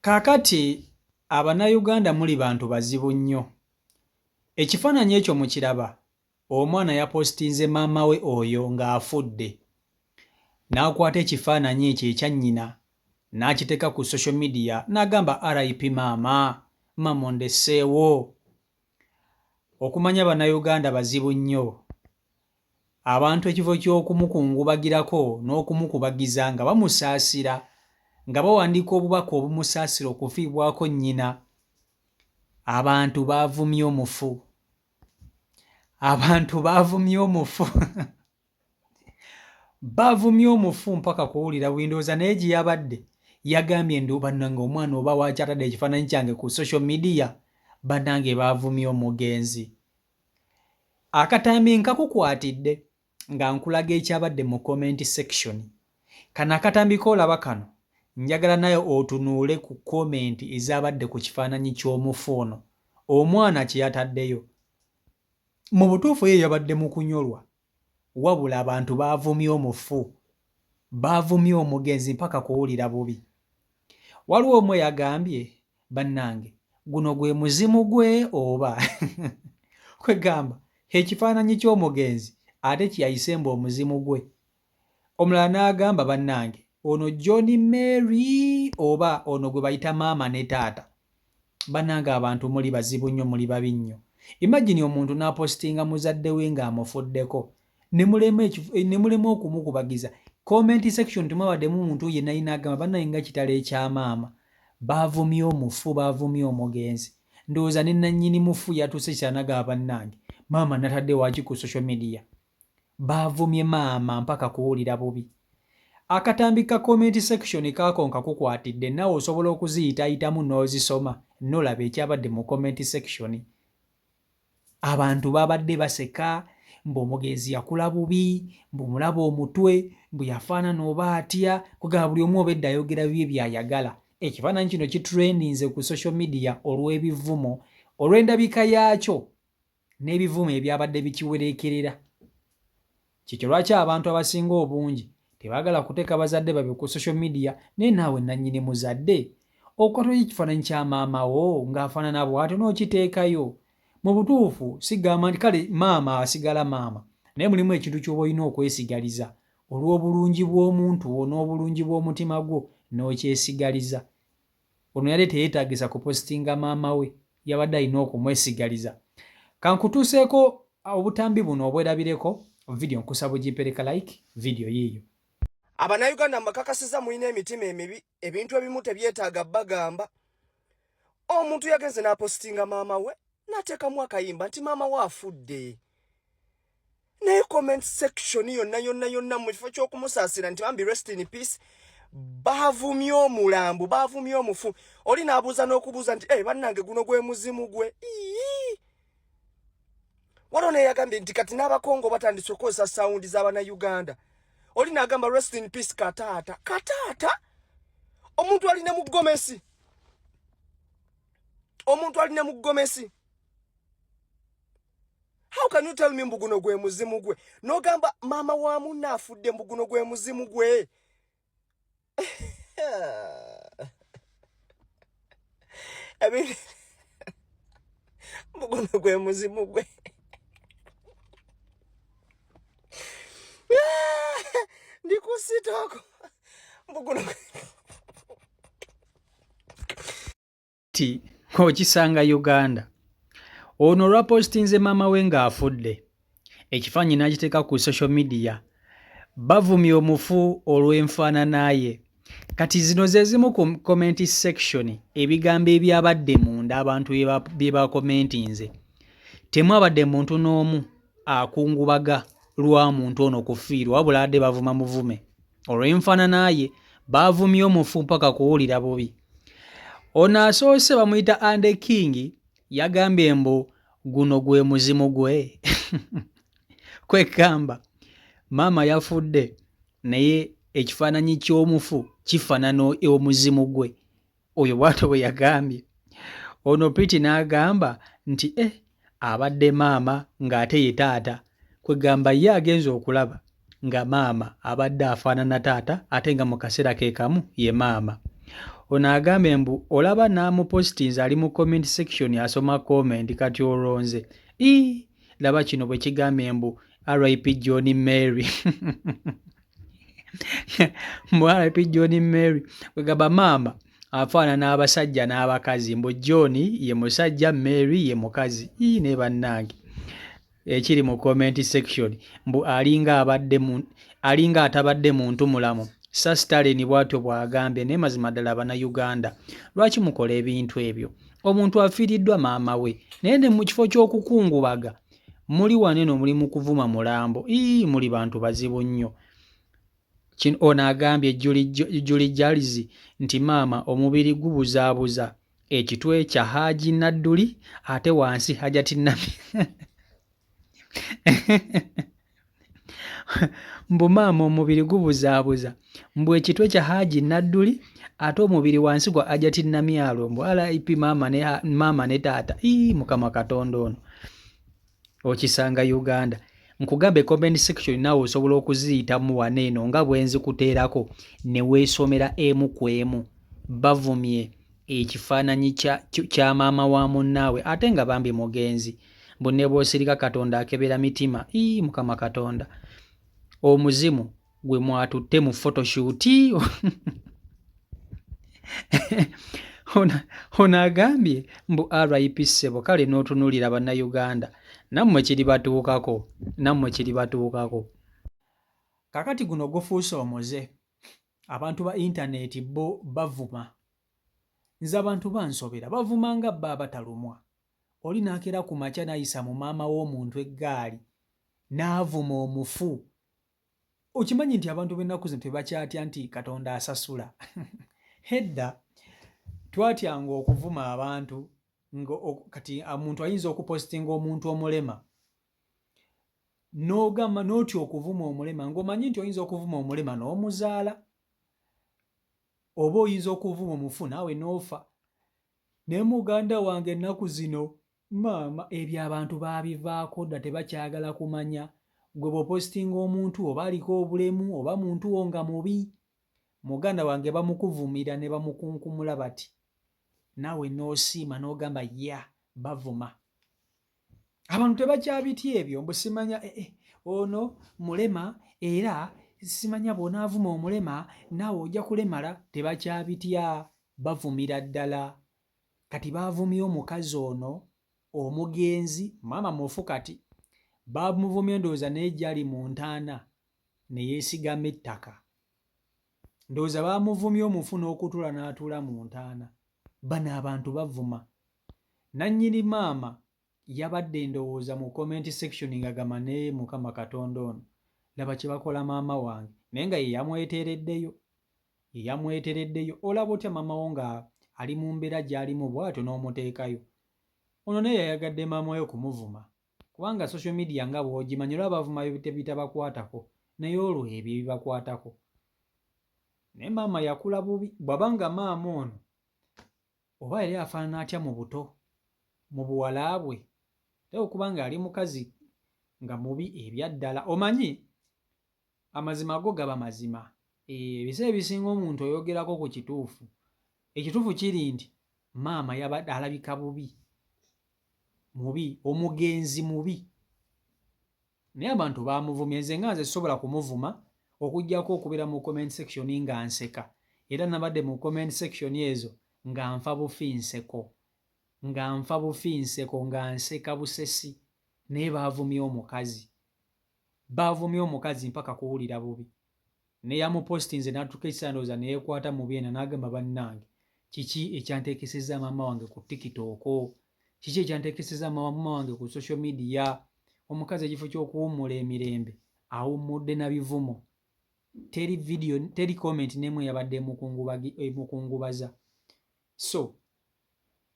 Kaakati Abannayuganda muli bantu bazibu nnyo. Ekifaananyi ekyo mukiraba? Omwana yapositinze maama we oyo ng'afudde. N'akwata ekifaananyi ekyo ekya nnyina n'akiteeka ku social media n'agamba RIP maama, maama ondeseewo. Okumanya Bannayuganda bazibu nnyo. Abantu ekifo ky'okumukungubagirako n'okumukubagiza nga bamusaasira nga bawandiika obubaka obumusaasira okufiibwako nnyina, abantu baavumye omufu. Abantu baavumye omufu. Baavumye omufu mpaka kuwulira bubi ndowooza naye gye yabadde yagambye ndu bannange omwana oba waaki atadde ekifaananyi kyange ku social media bannange baavumye omugenzi. Akatambi nkakukwatidde nga nkulaga ekyabadde mu comment section. Kano akatambi k'olaba kano njagala naye otunuule ku comment ezabadde ku kifaananyi ky'omufu ono omwana kye yataddeyo. Mu butuufu ye yabadde mu kunyolwa wabula abantu baavumye omufu, baavumye omugenzi mpaka kuwulira bubi. Waliwo omu eyagambye Bannange guno gwe muzimu gwe oba? Kwegamba ekifaananyi ky'omugenzi ate kyeyayise mbu omuzimu gwe. Omulala n'agamba bannange ono John Mary oba ono gwe bayita maama ne taata? Bannange abantu muli bazibu nnyo muli babi nnyo. Imagine omuntu n'apositinga muzadde we ng'amufuddeko ne mulema okumukubagiza. Comment section temwabaddemu muntu yenna yenna agamba bannange nga kitalo ekya maama. Baavumye omufu, baavumye omugenzi. Ndowooza ne nannyini mufu yatuuse ekiseera n'agamba bannange maama natadde waaki ku social media. Baavumye maama mpaka kuwulira bubi. Akatambi ka comment section kaako nkakukwatidde naawe osobola okuziyitaayitamu n'ozisoma n'olaba ekyabadde mu comment section. Abantu babadde baseka mbu omugenzi yakula bubi, mbu mulaba omutwe, mbu yafaanana oba atya, kwegamba buli omu obedda ayogera bibye by'ayagala. Ekifaananyi kino kitrendinze ku social media olw'ebivumo, olw'endabika yaakyo n'ebivumo ebyabadde bikiwereekerera. Kyekyo lwaki abantu abasinga obungi tebaagala kuteeka bazadde babwe ku social media naye naawe nannyini muzadde okwata otya ekifaananyi kya maama wo ng'afaanana bw'atyo n'okiteekayo? Mu butuufu sigamba nti kale maama asigala maama naye mulimu ekintu ky'oba olina okwesigaliza olw'obulungi bw'omuntu wo n'obulungi bw'omutima gwo n'okyesigaliza. Ono yadde teyetagisa kupositinga maama we yabadde alina okumwesigaliza. Kankutuuseeko obutambi buno obwerabireko video nkusaba ogimpereka like video yiiyo. Abanauganda mbakakasiza mulina emitima emibi, ebintu ebimu tebyetaaga bagamba. Omuntu yagenze n'apositinga maama we n'ateekamu akayimba nti maama we afudde. Naye comment section yonna yonna yonna mu kifo ky'okumusaasira nti bambi rest in peace, baavumye omulambo, baavumye omufu. Oli n'abuuza n'okubuuza nti hey, bannange guno gwe muzimu gwe. Waliwo neyagambye nti kati n'Abakongo batandise okukozesa sawundi z'Abannayuganda. Oli n'agamba rest in peace kataata. Kataata? Omuntu alina mu gomesi. Omuntu alina mu gomesi. How can you tell me mbu guno gwe muzimu gwe? N'ogamba maama wa munno afudde mbu guno gwe muzimu gwe. Mbu guno gwe muzimu gwe. Ndi ku sitooko. Mbu guno Ti okisanga Uganda. Ono olwapositinze maama we ng'afudde ekifaananyi n'akiteeka ku social media bavumye omufu olw'enfaanana ye. Kati zino ze zimu ku comment section ebigambo ebyabadde munda abantu bye bakomentinze. Temwabadde muntu n'omu akungubaga lwa muntu ono kufiirwa wabula adde bavuma muvume. Olw'enfaanana ye baavumye omufu mpaka kuwulira bubi. Ono asoose bamuyita Ande King yagambye mbu guno gwe muzimu gwe kwegamba maama yafudde naye ekifaananyi ky'omufu kifaanana omuzimu gwe. Oyo bwatyo bwe yagambye. Ono Pretty n'agamba nti eh abadde maama ng'ate ye taata. Kwegamba ye agenze okulaba nga maama abadde afaanana taata ate nga mu kaseera ke kamu ye maama. Ono agambye mbu olaba n'amupositinze ali mu comment section asoma comment kati olwo nze ii laba kino bwe kigambye mbu RIP John Mary mbu RIP John Mary kwegamba maama afaanana abasajja n'abakazi mbu John ye musajja Mary ye mukazi ii ne bannange ekiri mu comment section mbu alinga abadde alinga atabadde muntu mulamu Sir Stalin bwatyo bw'agambye. Naye mazima ddala Bannayuganda lwaki mukola ebintu ebyo? Omuntu afiiriddwa maama we naye ne mu kifo ky'okukungubaga muli wano eno muli mu kuvuma mulambo. Ii muli bantu bazibu nnyo. Kino ono agambye Julie Jalizi nti maama omubiri gubuzaabuza ekitwe kya Haji Nadduli ate wansi Hajati Nami mbu maama omubiri gubuzaabuza mbu ekitwe kya Haji Nadduli ate omubiri wansi gwa Hajati Namyalo mbu RIP maama ne, maama ne taata. Ii Mukama Katonda ono okisanga Uganda. Nkugambe comment section naawe osobola okuziyitamu wano eno nga bwe nzikuteerako ne weesomera emu ku emu. Bavumye ekifaananyi kya maama wa munnaawe ate nga bambi mugenzi. Mbu ne bw'osirika Katonda akebera mitima. Ii Mukama Katonda. Omuzimu gwe mwatutte mu photoshoot. Ono agambye mbu RIP ssebo kale n'otunuulira Bannayuganda nammwe kiribatuukako nammwe kiribatuukako. Kakati guno gufuuse omuze abantu ba intaneti bo bavuma nze abantu bansobera bavuma nga bo abatalumwa oli n'akeera ku makya n'ayisa mu maama w'omuntu eggaali n'avuma omufu. Okimanyi nti abantu b'ennaku zino tebakyatya nti Katonda asasula. Edda twatyanga okuvuma abantu nga kati omuntu ayinza okupositinga omuntu omulema n'ogamba n'otya okuvuma omulema ng'omanyi nti oyinza okuvuma omulema n'omuzaala oba oyinza okuvuma omufu naawe n'ofa. Naye muganda wange ennaku zino Maama ebyo abantu baabivaako dda tebakyagala kumanya. Gwe bw'opositinga omuntu oba aliko obulemu oba muntu wo nga mubi, muganda wange bamukuvumira ne bamukunkumula bati naawe n'osiima n'ogamba ya bavuma. Abantu tebakyabitya ebyo mbu simanya eh, eh, ono mulema era simanya bw'onaavuma omulema naawe ojja kulemala tebakyabitya bavumira ddala. Kati baavumye omukazi ono omugenzi maama mufu kati baamuvumye ndowooza naye gyali mu ntaana ne yeesigama ettaka. Ndowooza baamuvumye omufu n'okutuula n'atuula mu ntaana. Bano abantu bavuma. Nannyini maama yabadde ndowooza mu comment section ng'agamba naye Mukama Katonda ono laba kye bakola maama wange naye nga ye yamweteereddeyo. Yeyamwetereddeyo. Olaba otya maama wo nga ali mu mbeera gy'alimu bw'atyo n'omuteekayo? Ono naye yayagadde maama we okumuvuma kubanga social media nga bw'ogimanyi olaba bavuma ebitabakwatako naye olwo ebyo ebibakwatako. Naye maama yakula bubi bw'aba nga maama ono oba yali afaanana atya mu buto mu buwala bwe ate okuba nga yali mukazi nga mubi ebyaddala omanyi Amazima go gaba mazima. Eeh ebiseera ebisinga omuntu oyogerako ku kituufu. Ekituufu kiri nti maama yabadde alabika bubi. Mubi, omugenzi mubi. Naye abantu baamuvumye nze nga nze sisobola kumuvuma okuggyako okubeera mu comment section nga nseka. Era nabadde mu comment section ezo nga nfa bufi nseko. Nga nfa bufi nseko nga nseka busesi. Naye baavumye omukazi. Baavumye omukazi mpaka kuwulira bubi. Neyamupostinze natuka ekiseera ndowooza neyekwata mu byenda nagamba bannange kiki ekyanteekesezza maama wange ku tiktok? Kiki ekyanteekesezza maama wange ku social media? Omukazi ekifo ky'okuwummula emirembe awummudde na bivumo. Teri video, teri comment n'emu eyabadde emukungubaza. So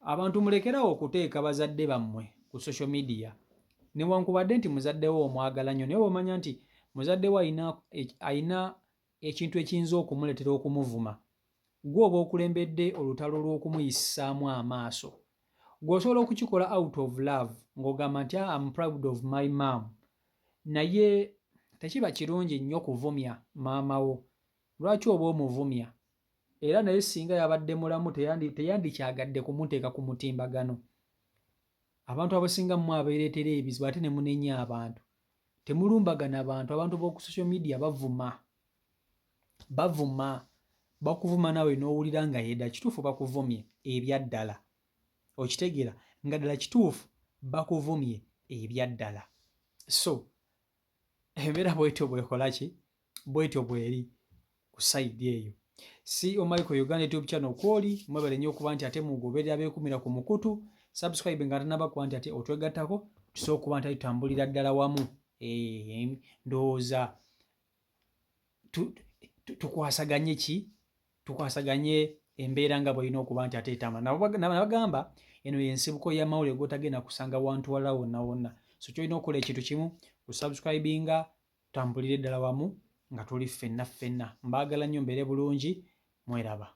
Abantu mulekerawo okuteeka bazadde bammwe ku social media newankubadde nti muzadde wo omwagala nnyo naye bwomanya nti muzadde wo alina ekintu ekiyinza okumuleetera okumuvuma gwe oba okulembedde olutalo lw'okumuyisaamu amaaso gwe osobola okukikola out of love ng'ogamba nti ah, am proud of my mom naye tekiba kirungi nnyo kuvumya maama wo lwaki oba omuvumya. Era naye singa yabadde mulamu teyandikyagadde kumuteeka ku mutimbagano. Abantu abasinga mmwe abeereetera ebizibu ate ne munenya abantu. Temulumbagana bantu, abantu b'oku social media bavuma. Bavuma, bakuvuma naawe n'owulira nga yedda kituufu bakuvumye ebyaddala. Okitegeera nga ddala kituufu bakuvumye ebyaddala. So embeera bwetyo bwekola ki bwetyo bweri ku sayidi eyo. CEO Michael Uganda YouTube channel kwoli mwebale nnyo okuba nti ate mugoberera abeekumira ku mukutu subscribe nga tanaba kuba nti ate otwegattako tusobola okuba nti tutambulira ddala wamu eh, ndowooza tukwasaganye ki tukwasaganye embeera nga bwelina okuba nti ate etambula. Nabagamba eno yensibuko y'amawulire gotagenda kusanga wantu wala wonna wonna. So kyolina okukola ekintu kimu kusubscribinga tutambulire ddala wamu nga tuli ffenna ffenna. Mbaagala nnyo mbeere bulungi mweraba.